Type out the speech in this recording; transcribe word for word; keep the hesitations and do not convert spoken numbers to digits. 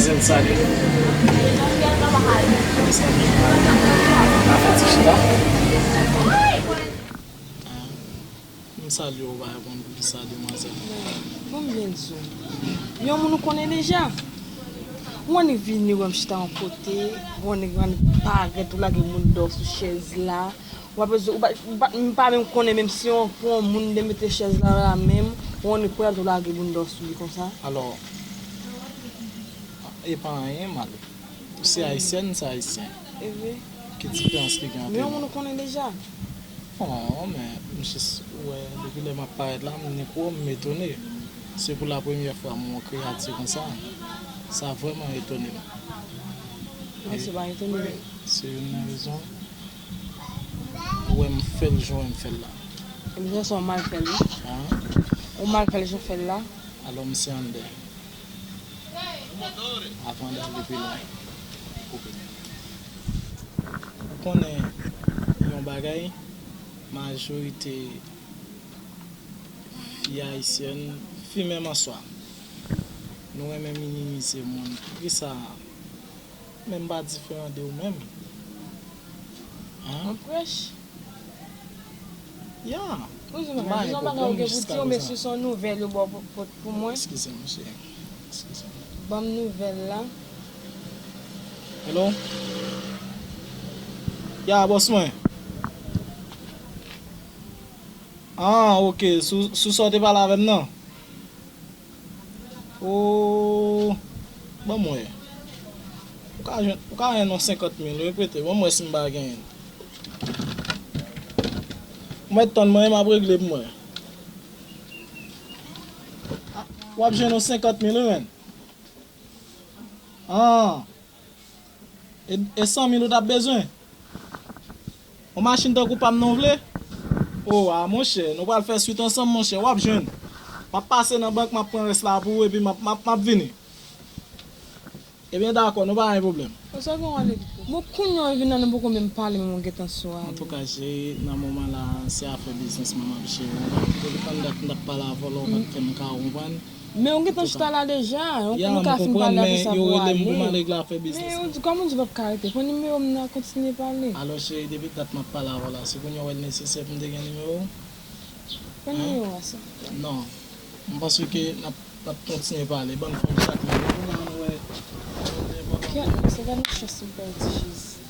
Zen, salut. Sa gen? N a fè ti chita. M salye w, pa reponn pou kisa, demwazèl. Bon, m byen di w. Yon moun ou konnen deja. Ou annik vini wè m chita yon kote, ou annik, ou annik parèt, ou lage bounda w sou chèz la. W ap, ou pa, ou pa, m pa menm konnen menm si yon, pou yon moun de mete chèz la, la menm, ou annik parèt, ou lage bounda w sou li konsa. Alò, e pa anyen mal. Ou se ayisyèn, m se ayisyen. E vre. Ki diferans ki gen ant nou? Men yon moun ou konnen deja. Non, men m jis wè, depi lè m ap parèt la, m ni kou, m etone. Se pou la premyè fwa m wè yon kreyati konsa. Sa vrèman etone m. Non, se pa etone. Se youn nan rezon. Ou wè m fè l jan w wè m fè l la. E m se sa w mal fè l, wi. An? Ou mal fè l jan w fè l la. Alò, m se anndan. Avan n ale pi lwen. Ou konnen yon bagay, majorite fi ayisyèn, fi menm an swa, nou renmen minimize moun. Poukisa? Men m pa diferan de ou menm. An? Anprèch. Ya. Ou di mwen, m pa gen pwoblèm jiska prezan. Ou gen pou di yo, mesye, se yon nouvèl yo ba w pou, pou, pou mwen. Eskize m, cheri. Eskize m. Ban m nouvèl la. Hello? Ya, bòs mwen. Ah, ok. Sou, sou sa w te pale avè m nan? Oh, ban m wè. Ou ka jwenn, ou ka jwenn yon senkant mil, wi, prete. Ban m wè si m pa genyen. Ou mèt tann mwen, m ap regle pou mwen. W ap jwenn yon senkant mil, wi, menn. Ah. E, e san mil ou t ap bezwen? Yon machin tankou pa m nan w vle? O, a, monchè, nou pral fè swit ansanm, monchè, w ap jwenn. M ap pase nan bank, m ap pran rès la pou ou, epi m ap, m ap, m ap vini. Ebyen, dakò, nou pa gen pwoblèm. Bon, kounye a w vin la, nou poko menm pale, menm w gentan sou ale. Antouka, cheri, nan moman la, se afè biznis mwen m ap jere. Depi tann dat m t ap pale avè w la, ou pa t fè m ka konprann. Men ou gentan chita la deja, nou ka fin pale apre sa pou w ale. Men yo rele m pou m al regle afè biznis la. Men ou di, kòman w di w p ap ka rete? Pran nimewo m nan, kontinye pale. Alò, cheri, depi dat m ap pale avè w la, se kounye a w wè l nesesè pou m te gen nimewo w? Pran nimewo a, silvouplè. Non. M panse ke n ap, n ap kontinye pale. Ban m fè yon chak nimewo. Kounye a nou wè. Kèt, se pa nan chans m pèdi, Jezi.